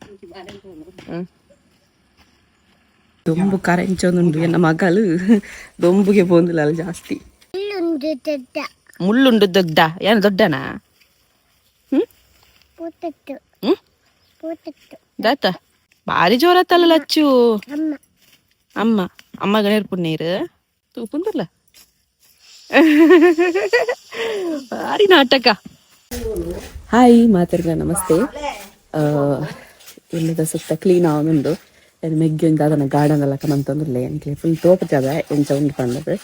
ಹ್ಞೂ. ದೊಂಬು ಕರೆಂಚೊಂದುಂಡು ಎನ್ನ ಮಗಲು ದೊಂಬುಗೆ ಪೋಂದಿಲ್ಲ ಜಾಸ್ತಿ. ಮುಳ್ಳುಂಡು ದೊಡ್ಡ. ಮುಳ್ಳುಂಡು ದೊಡ್ಡ. ಏನು ದೊಡ್ಡನಾ? ಹ್ಞೂ. ಪೂತತ್ತು. ಹ್ಞೂ. ಪೂತತ್ತು. ದಾತ ಭಾರಿ ಜೋರತ್ತಲ್ಲ ಲಚ್ಚು. ಅಮ್ಮ. ಅಮ್ಮ, ಅಮ್ಮ ಗಣೇರ್ ನೀರು ತೂಪುಂದಲ್ಲ. ಭಾರಿ ನಾಟಕ. ಹಾಯ್ ಮಾತಾಡ್ಗ, ನಮಸ್ತೆ. ಇಲ್ಲದ ಸುತ್ತ ಕ್ಲೀನ್ ಆವೊಂದುಂಡು. ಮೆಗ್ಗಿ ಒಂದು ಅದನ್ನ ಗಾರ್ಡನ್ ಎಲ್ಲ ಕಮಂತಂದುಲ್ಲೆ. ಎಂಕ್ಲೆ ಫುಲ್ ತೋಪ ಜಾಗ ಎಂಚ ಉಂಡು ಪಂಡದು.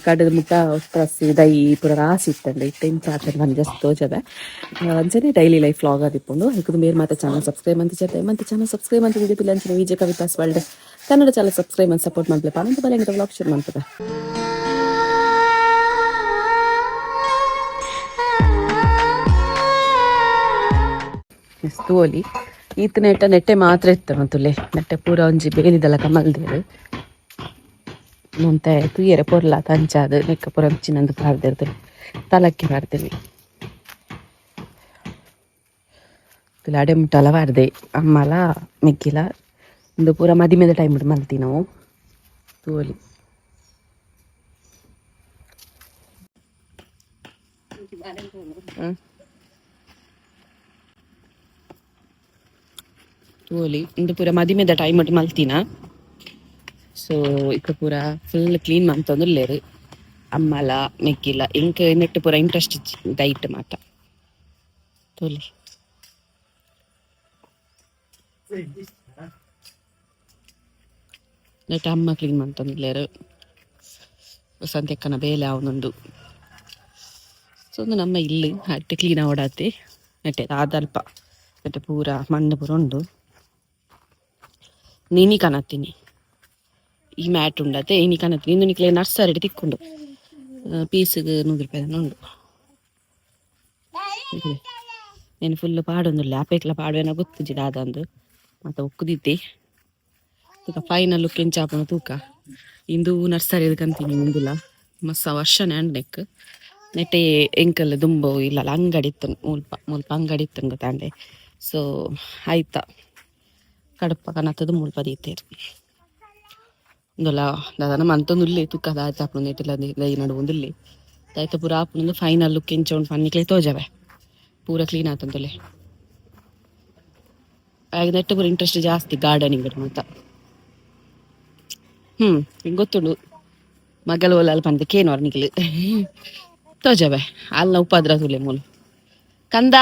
ಕಡದ ಮುಟ್ಟ ಪ್ರಸಿ ದೈ ಪೂರ ರಾಸಿ ಇತ್ತಂಡೆ. ಇತ್ತೆ ಇಂಚ ಆತಂಡ್ ಪಂದ್ ಜಸ್ಟ್ ತೋಜದೆ. ಅಂಚನೆ ಡೈಲಿ ಲೈಫ್ ವ್ಲಾಗ್ ಆದಿಪ್ಪುಂಡು. ಐಕ್ ಮೇರ್ ಮಾತ ಚಾನಲ್ ಸಬ್ಸ್ಕ್ರೈಬ್ ಮಂತ್ ಮಂತ್ ಚಾನಲ್ ಸಬ್ಸ್ಕ್ರೈಬ್ ಮಂತ್ ವಿಡಿಯೋ. ಅಂಚನೆ Vijaya Kavitha's world Kannada channel subscribe ಮಂತ್ ಸಪೋರ್ಟ್ ಮನ್ಪುಲೆ ಪನೊಂದು ಬಲೆ ವ್ಲಾಗ್ ಶುರು ಮನ್ಪುದ. ತೋಲಿ ಈತ್ ನೆಟ್ಟ ನೆಟ್ಟೆ ಮಾತ್ರ ಇತ್ತು ಮಂತುಲೆ. ನೆಟ್ಟೆ ಪೂರ ಒಂಜಿ ಬೇಲಿದಲ್ಲ ಕಮಲ್ದೇರು ಮಂತೆ ತೂಯೆರೆ ಪೊರ್ಲ ತಂಚಾದ್ ನೆಕ್ಕ ಪೂರ ಅಂಚಿನಂದು ಪಾಡ್ದೆರ್, ತಲಕ್ಕಿ ಪಾಡ್ದೇವಿ. ತುಲೆ ಅಡೆ ಮುಟ್ಟಲ ಪಾಡ್ದೆ ಅಮ್ಮಲ ಮೆಗ್ಗಿಲ. ಉಂದು ಪೂರ ಮದಿಮೆದ ಟೈಮ್ ಮಲ್ತಿ ನಾವು. ತೂವೊಲಿ. ತೂವೊಲಿ, ಉಂದು ಪೂರ ಮದಿಮೆದ ಟೈಮ್ ಮಲ್ತಿನ. ಸೊ ಇತ್ತೆ ಪೂರ ಫುಲ್ ಕ್ಲೀನ್ ಮಂತೊಂದುಲ್ಲೆರ್ ಅಮ್ಮಲ ಮೆಗ್ಗಿಲ. ಎಂಕ್ ನೆಟ್ಟ್ ಪೂರ ಇಂಟ್ರೆಸ್ಟ್ ಇಜ್ಜಿ ದೈಟ್ ಮಾತ. ತೂಲೆ, ನೆಟ್ ಅಮ್ಮ ಕ್ಲೀನ್ ಮಂತೊಂದುಲ್ಲೆರ್. ವಸಂತಕ್ಕನ ಬೇಲೆ ಆವೊಂದುಂಡು. ಸೊ ಉಂದು ನಮ್ಮ ಇಲ್ಲ್ ಅಟ್ ಕ್ಲೀನ್ ಆವೊಡಾತೆ. ನೆಟ್ಟೆ ಆದಲ್ಪ ನೆಟ್ಟೆ ಪೂರ ಮಣ್ಣು ಪೂರ ಉಂಡು. ನಿನಿ ಕನತ್ತಿನಿ ಈ ಮ್ಯಾಟ್ ಉಂಡತೆ. ಇನಿ ಕನತ್ತಿನಿ. ಇಂದು ನಿಕ್ಲೆ ನರ್ಸರಿ ತಿಕ್ಕುಂಡು. ಪೀಸ್ಗ್ 100 ರೂಪಾಯಿ ಉಂಡು. నేను ಫುಲ್ ಪಾಡೊಂದುಲ್ಲೆ. ಆಪೇಕ್ಲ ಪಾಡುವೆನ ಗೊತ್ತುಜಿ ದಾದಂದು. ಮಾತ ಒಕ್ಕುದಿತ್ತೆ. ತೂಕ, ಫೈನಲ್ ಲುಕ್ ಎಂಚ ಆಪುಂಡು ತೂಕ. ಇಂದು ನರ್ಸರಿ ಕಂತೀನಿ. ಉಂದುಲ ಮಸ್ತ ವರ್ಷನೆ ಅಂಡ್ ನೆಕ್. ನೆಟ್ಟೆ ಎಂಕಲ್ ದುಂಬು ಇಲ್ಲಲ್ಲ ಅಂಗಡಿ ಇತ್ತು ಮುಲ್ಪ. ಮುಲ್ಪ ಅಂಗಡಿ ಇತ್ತು ಗೊತ್ತಾಂಡೆ. ಸೊ ಆಯ್ತ ಕಡಪ ಕನತದ ಮುಲ್ಪ ದೀತೆರ್. ಉಂದುಲ ದಾದನ ಮಂತೊಂದುಲ್ಲೆ. ತೂಕ ದಾದ ಆಪುಂಡು. ನೆಟ್ಟಿಲ ದೈ ನಡುವೊಂದುಲ್ಲೆ. ದಾಯ್ತ ಪೂರ ಆಪುಂಡು. ಫೈನಲ್ ಲುಕ್ ಎಂಚ ಉಂಡು ಪನ್ನಿಕ್ಲೆ ತೋಜವೆ. ಪೂರ ಕ್ಲೀನ್ ಆತಂತುಲೆ. ಆಗ ನೆಟ್ಟ್ ಪೂರ ಇಂಟ್ರೆಸ್ಟ್ ಜಾಸ್ತಿ ಗಾರ್ಡನಿಂಗ್ ಮಾತ. ಗೊತ್ತುಂಡು. ಮಗಲ್ ಓಲಾಲ್ ಪಂದ್ ಕೇನೋರ್ ನಿಕ್ಲು. ತೋಜವೆ ಅಲ್ನ ಉಪದ್ರ ತೂಲೆ ಮೂಲು. ಕಂದ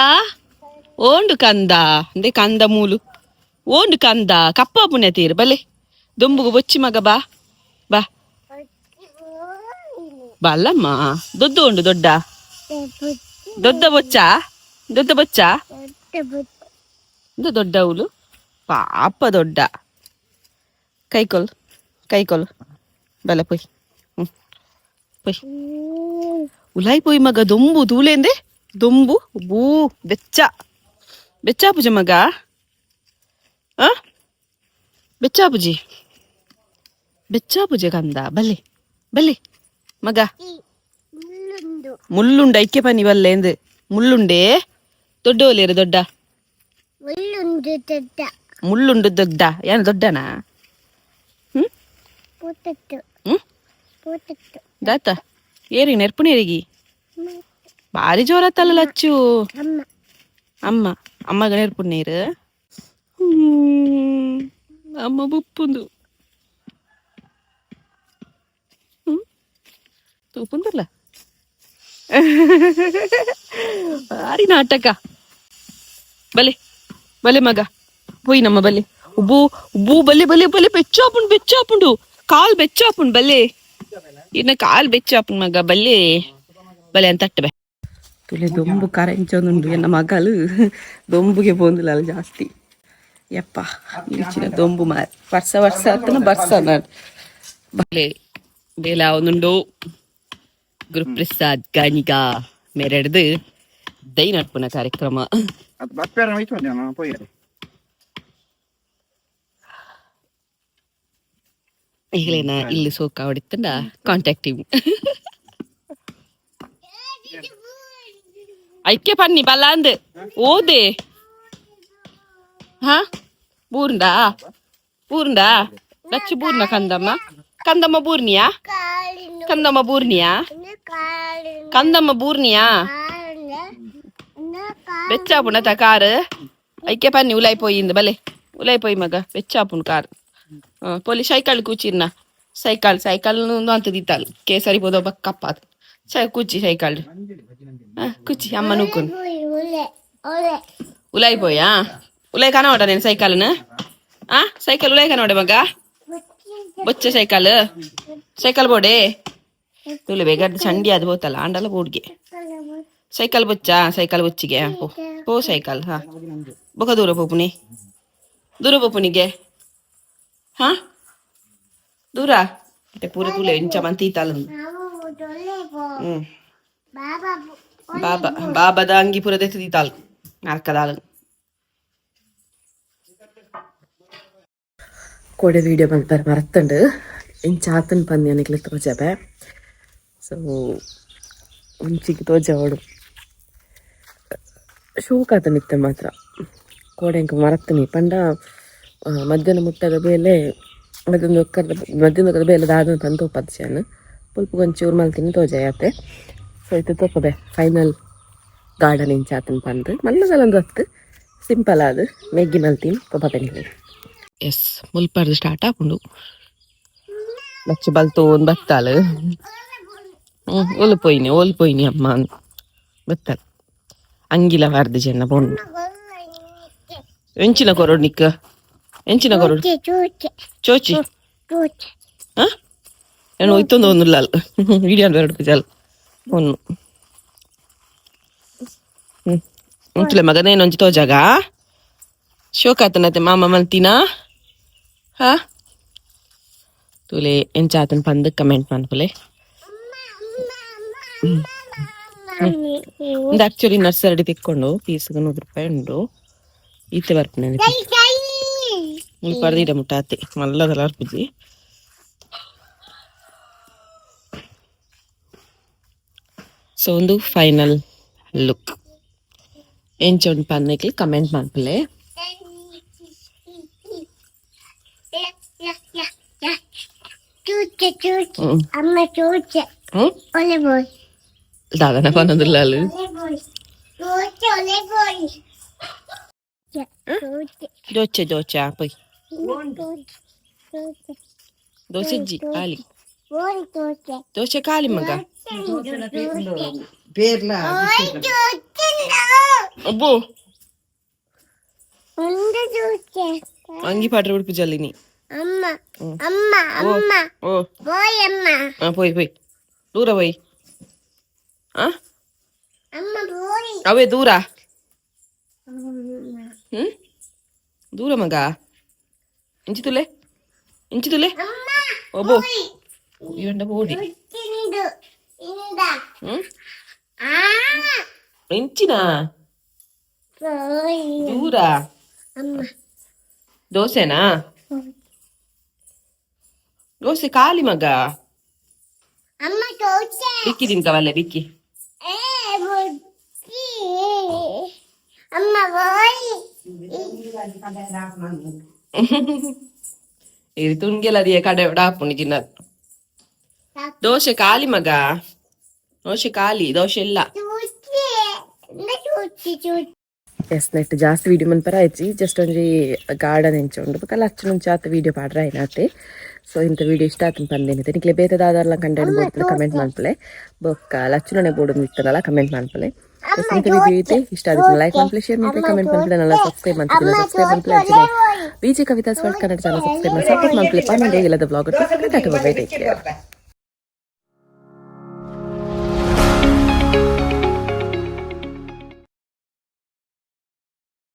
ಓಂಡು ಕಂದ ಅಂದೆ ಕಂದ ಮೂಲು ಓಂಡು ಕಂದ ಕಪ್ಪ ಪುಣ್ಯ ತೀರು. ಬಲೆ ದೊಂಬುಗು ಬೊಚ್ಚಿ ಮಗ. ಬಾ ಬಾ ಬಲ್ಲಮ್ಮ. ದೊಡ್ಡ ಉಂಡು. ದೊಡ್ಡ ದೊಡ್ಡ ಬೊಚ್ಚ, ದೊಡ್ಡ ಬೊಚ್ಚ. ಇದು ದೊಡ್ಡ ಹುಲು ಪಾಪ ದೊಡ್ಡ. ಕೈಕೊಲ್ ಕೈಕೊಲ್. ಬಲ ಪೊಯ್. ಹ್ಮ್ ಪೊಯ್ ಉಲಾಯ್ ಪೊಯ್ ಮಗ. ದೊಂಬು ತೂಲೇಂದೆ. ದೊಂಬು ಬೂ ಬೆಚ್ಚ ಬೆಚ್ಚ ಪೂಜೆ ಮಗ. ಆ ಬೆಚ್ಚ ಪೂಜಿ, ಬೆಚ್ಚ ಪೂಜೆ ಕಂದ. ಬಲ್ಲೆ ಬಲ್ಲೆ ಮಗ. ಮುಳ್ಳುಂಡು. ಮುಳ್ಳುಂಡ ಐಕೆ ಪನಿ ಬಲ್ಲೆ ಮುಳ್ಳುಂಡೆ. ದೊಡ್ಡ ಒಲೇರು ದೊಡ್ಡ. ಮುಳ್ಳುಂಡು ದೊಡ್ಡ. ಮುಳ್ಳುಂಡು ದೊಡ್ಡ. ಏನು ದೊಡ್ಡನಾ? ಹ್ಮ್. ಪೂತತ್ತು. ಹ್ಮ್. ಪೂತತ್ತು. ದಾತ ಏರಿ ನೆರ್ಪುನೇರಿಗೆ ಭಾರಿ ಜೋರತ್ತಲ್ಲ ಲಚ್ಚು. ಅಮ್ಮ. ಅಮ್ಮ, ಅಮ್ಮಗ ನೆರ್ಪುನೇರು. ಅಮ್ಮ ಬುಪ್ಪುಂದು ತೂಪುಂದಲ್ಲ. ಭಾರಿ ನಾಟಕ. ಬಲೆ ಬಲೆ ಮಗ ಪೋಯ್ ನಮ್ಮ ಬಲೆ. ಉಬ್ಬು ಉಬ್ಬು ಬಲೆ ಬಲೆ ಬಲೆ. ಬೆಚ್ಚಾಪುಂಡು ಬೆಚ್ಚಾಪುಂಡು. ಕಾಲ್ ಬೆಚ್ಚಾಪುಂಡು. ಬಲ್ಲೆ ಇನ್ನ ಕಾಲ್ ಬೆಚ್ಚಾಪುಂಡು ಮಗ. ಬಲ್ಲೆ ಬಲೆ ಅಂತ ತಟ್ಟೆ ತುಲೆ. ದೊಂಬು ಕರೆಂಚೊಂದುಂಡು. ಎನ್ನ ಮಗಲು ದೊಂಬುಗೆ ಪೋಂದುಲಲ್ಲ ಜಾಸ್ತಿ. ಯಪ್ಪ, ಇಂಚಿನ ದೊಂಬು ಮಾರ್. ವರ್ಷ ವರ್ಷ ಆತನ ಬರ್ಸ ಬಲೆ ಬೇಲೆ ಆವೊಂದುಂಡು. ಗುರುಪ್ರಸಾದ್ ಗಾಣಿಗ ಮೆರೆಡ್ದು ದೈ ನಡ್ಪುನ ಕಾರ್ಯಕ್ರಮ. ಅದು ಬಪ್ಪೇರ ಹೋಯ್ತು ಪೋಯರೆ. ಈಗಲೇನ ಇಲ್ಲಿ ಸೋಕ ಹೊಡಿತಂಡ ಕಾಂಟ್ಯಾಕ್ಟ್ ಟೀಮ್ ಐಕೆ ಪನ್ನಿ ಬಲ್ಲಾಂದ್ ಓದೆ. ಹಾ. ಬೂರ್ಂಡಾ ಬೂರ್ಂಡಾ ಲಚ್ಚು ಬೂರ್ನ ಕಂದಮ್ಮ ಕಂದಮ್ಮ ಬೂರ್ನಿಯಾ ಕಾಲಿನ ಕಂದಮ್ಮ ಬೂರ್ನಿಯಾ ಕಾಲಿನ ಕಂದಮ್ಮ ಬೂರ್ನಿಯಾ ಬೆಚ್ಚಾಪುಂಡತ ಕಾರು ಐಕೆ ಪನ್ನಿ ಉಲಾಯ್ ಪೋಯಿಂದು ಬಲೆ ಉಲಾಯ್ ಪೋಯಿ ಮಗ ಬೆಚ್ಚಾಪುಂಡು ಕಾರ್ ಪೊಲಿ ಸೈಕಲ್ ಕೂಚಿರ್ನ ಸೈಕಲ್ ಸೈಕಲ್ ಅಂತ ದಿತ್ತಾಲ್ ಕೇಸರಿ ಪೋದ ಕಪ್ಪಾತ್ ಸೈ ಕೂಚಿ ಸೈಕಲ್ ಕೂಚಿ ಅಮ್ಮ ನೂಕುನ್ ಒಲೆ ಒಲೆ ಉಲಾಯ್ ಪೋಯಾ ಉಲಾಯ್ ಕನವಡ నేను ಸೈಕಲ್ನ ಆ ಸೈಕಲ್ ಉಲಾಯ್ ಕನವಡೆ ಮಗ ಬೊಚ್ಚ ಸೈಕಲ್ ಸೈಕಲ್ ಬೋಡೆ ತುಲೆ ಬೇಗ ಚಂಡಿ ಅದು ಬೋತಲ್ಲ ಆಂಡಲ ಬೋಡ್ಗೆ ಸೈಕಲ್ ಬೊಚ್ಚ ಸೈಕಲ್ ಬೊಚ್ಚಿಗೆ ಪೋ ಪೋ ಸೈಕಲ್ ಹಾ ಬೊಕ ದೂರ ಪೋಪುನಿ ದೂರ ಪೋಪುನಿಗೆ ಹಾ ದೂರ ಮತ್ತೆ ಪೂರ ತೂಲೆ ಇಂಚ ಮಂತೀತಾಲ ನಾವು ದೊಲೆ ಬೋ ಹ್ಮ್ ಬಾಬಾ ಬಾಬಾ ಬಾಬಾದ ಅಂಗಿ ಪೂರ ದೆತ್ತದೀತಾಲ್ ನರ್ಕದಾಲ್ ಕೋಡೆ ವಿಡಿಯೋ ಮಲ್ಪರ ಮರತ್ತುಂಡು ಇಂಚಾತನ್ ಪಂದ್ಯ ನಿಕ್ಲೆ ತೋಜಬೆ ಸೊ ಒಂಚಿಗೆ ತೋಜವಡು ಶೋಕ್ ಆತನಿತ್ತೆ ಮಾತ್ರ ಕೋಡೆ ಇಂಕ ಮರತ್ತನಿ ಪಂಡ ಮಧ್ಯಾಹ್ನ ಮುಟ್ಟದ ಬೇಲೆ ಮಧ್ಯಾಹ್ನ ಒಕ್ಕದ ಮಧ್ಯಾಹ್ನ ಒಕ್ಕದ ಬೇಲೆ ದಾದ ಪಂದ್ ತೋಪದ್ಜಾನ್ ಪುಲ್ಪು ಒಂಚೂರು ಮಲ್ತಿನಿ ತೋಜಾಯತೆ. ಸೊ ಇತ್ತೆ ತೋಪಬೆ ಫೈನಲ್ ಗಾರ್ಡನ್ ಇಂಚಾತನ್ ಪಂದ್ ಮಲ್ಲದಲೊಂದು ಹೊತ್ತು ಸಿಂಪಲ್ ಆದ್ ಮೆಗ್ಗಿ ಮಲ್ತೀನಿ ತೋಪಬೆ ನಿಕ್ಲೆ. ಎಸ್ ಮುಲ್ಪರ್ದು ಸ್ಟಾರ್ಟ್ ಆಪುಂಡು ಲಚ್ಚು ಬಲ್ತೋನ್ ಬತ್ತಾಲ್ ಹ್ಞೂ ಓಲು ಪೋಯಿನಿ ಓಲು ಪೋಯಿನಿ ಅಮ್ಮ ಬತ್ತಾಲ್ ಅಂಗಿಲ ವಾರ್ದು ಜನ ಪೋಂಡು ಎಂಚಿನ ಕೊರೊಡು ನಿಕ್ಕ ಎಂಚಿನ ಕೊರೊಡು ಚೂಚೆ ಚೋಚಿ ಚೂಚೆ ಹಾ ನಾನು ಇತ್ತೊಂದು ಒಂದುಲ್ಲ ವಿಡಿಯೋ ಎರಡು ಪೂಜಾಲ್ ಒಂದು ಹ್ಞೂ ఉంచులే ಮಗನೇನು ಒಂಜಿ ತೋಜಾಗ ಶೋಕ್ ಆತನತೆ ಮಾಮ ಮಲ್ತಿನಾ ಹಾ ತೂಲೆ ಎಂಚ ಆತನ ಪಂದ್ ಕಮೆಂಟ್ ಮನ್ಪುಲೆ. ಒಂದು ಆಕ್ಚುಲಿ ನರ್ಸರಿ ತಿಕ್ಕೊಂಡು ಪೀಸ್ಗೆ 100 ರೂಪಾಯಿ ಉಂಡು ಈತೆ ಬರ್ಪುನೆ ಮುಲ್ಪ ಅರ್ದಿಡ ಮುಟ್ಟ ಆತೆ ಮಲ್ಲದಲ ಅರ್ಪುಜಿ. ಸೊ ಒಂದು ಫೈನಲ್ ಲುಕ್ ಎಂಚ ಉಂಡು ಪಂದ್ ಕಮೆಂಟ್ ಮನ್ಪುಲೆ. ಚೂಚೆ ಚೂಚೆ ಹ್ಮ್. ಅಮ್ಮ ಚೂಚೆ ಹ್ಮ್ ಒಲೆ ಬೋಯ್ ದಾದನ ಪನ್ನೊಂದುಲ್ಲಾಲು ಒಲೆ ಬೋಯ್ ಚೂಚೆ ಒಲೆ ಬೋಯ್ ಚೂಚೆ ದೋಚೆ ದೋಚೆ ಪೊಯ್ ಚೂಚೆ ದೋಸೆ ಜಿ ಖಾಲಿ ಓಯ್ ಚೂಚೆ ದೋಸೆ ಖಾಲಿ ಮಗ ಪೇರ್ಲ ಓಯ್ ಚೂಚೆ ಅಬ್ಬೋ ಒಂದು ಚೂಚೆ ಅಂಗಿ ಪಾಟ್ರೆ ಉಡುಪು ಜಲ್ಲಿನಿ ಅಮ್ಮ ಅಮ್ಮ ಅಮ್ಮ ಓ ಬೋಯ್ ಅಮ್ಮ ಹಾ ಪೋಯ್ ಪೋಯ್ ದೂರ ಪೋಯ್ ಆ ಅಮ್ಮ ಬೋಯ್ ಅವೇ ದೂರ ಹ್ಮ್ ದೂರ ಮಗ ಇಂಚಿ ತುಲೆ ಇಂಚಿ ತುಲೆ ಅಮ್ಮ ಒಬ್ಬೋ ಇವಂಡ ಬೋಡಿ ಚೂಚಿಂದು ಇಂದ ಹ್ಮ್ ಆ ಇಂಚಿನ ಬೋಯ್ ದೂರ ಅಮ್ಮ ದೋಸೆನಾ ದೋಸೆ ಖಾಲಿ ಮಗ ಅಮ್ಮ ಚೂಚೆ ಬಿಕ್ಕಿ ತಿನ್ಕವಲ್ಲೆ ಬಿಕ್ಕಿ ಏ ಬುಜ್ಜಿ ಅಮ್ಮ ಬೋಯ್ ಇದು ತುಂಗೆಲ ಅದಿಯ ಕಡೆ ಡಾಪುಣಿ ತಿನ್ನ ದೋಸೆ ಖಾಲಿ ಮಗ ದೋಸೆ ಖಾಲಿ ದೋಸೆ ಇಲ್ಲ ಚೂಚೆ ಚೂಚಿ ಚೂಚಿ ಎಸ್ ನೆಟ್ ಜಾಸ್ತಿ ವೀಡಿಯೋ ಮನ್ಪರ ಆಯ್ತು ಜಸ್ಟ್ ಒಂಜಿ ಗಾರ್ಡನ್ ಎಂಚ ಉಂಡು ಬೊಕ ಲಚ್ಚ ಮುಂಚೆ ಆತ ವೀಡಿಯೋ ಪಾಡ್ರ ಏನಾತೆ. ಸೊ ಇಂಥ ವೀಡಿಯೋ ಇಷ್ಟ ಆತನ ಪಂದೇನಿದೆ ನಿಕ್ಲೆ ಬೇತೆ ದಾದಾರ್ಲ ಕಂಟೆಂಟ್ ಬೋಡ್ತದೆ ಕಮೆಂಟ್ ಮನ್ಪುಲೆ ಬೊಕ್ಕ ಲಚ್ಚುನನೆ ಬೋರ್ಡ್ ಇತ್ತನಲ್ಲ ಕಮೆಂಟ್ ಮನ್ಪುಲೆ. ಎಸ್ ಇಂಥ ವೀಡಿಯೋ ಐತೆ ಇಷ್ಟ ಆದ್ರೆ ಲೈಕ್ ಮನ್ಪುಲೆ ಶೇರ್ ಮನ್ಪುಲೆ ಕಮೆಂಟ್ ಮನ್ಪುಲೆ ನಲ್ಲ ಸಬ್ಸ್ಕ್ರೈಬ್ ಮಾಡ್ತಿದ್ದಿಲ್ಲ ಸಬ್ಸ್ಕ್ರೈಬ್ ಮನ್ಪುಲೆ ಅಂಚನೆ Vijay Kavitha's world Kannada channel subscribe ಮಾಡಿ ಸಪೋರ್ಟ್ ಮನ್ಪುಲೆ ಪನ್ನೊಂದು ಇಲ್ಲದ blog tata bye take care.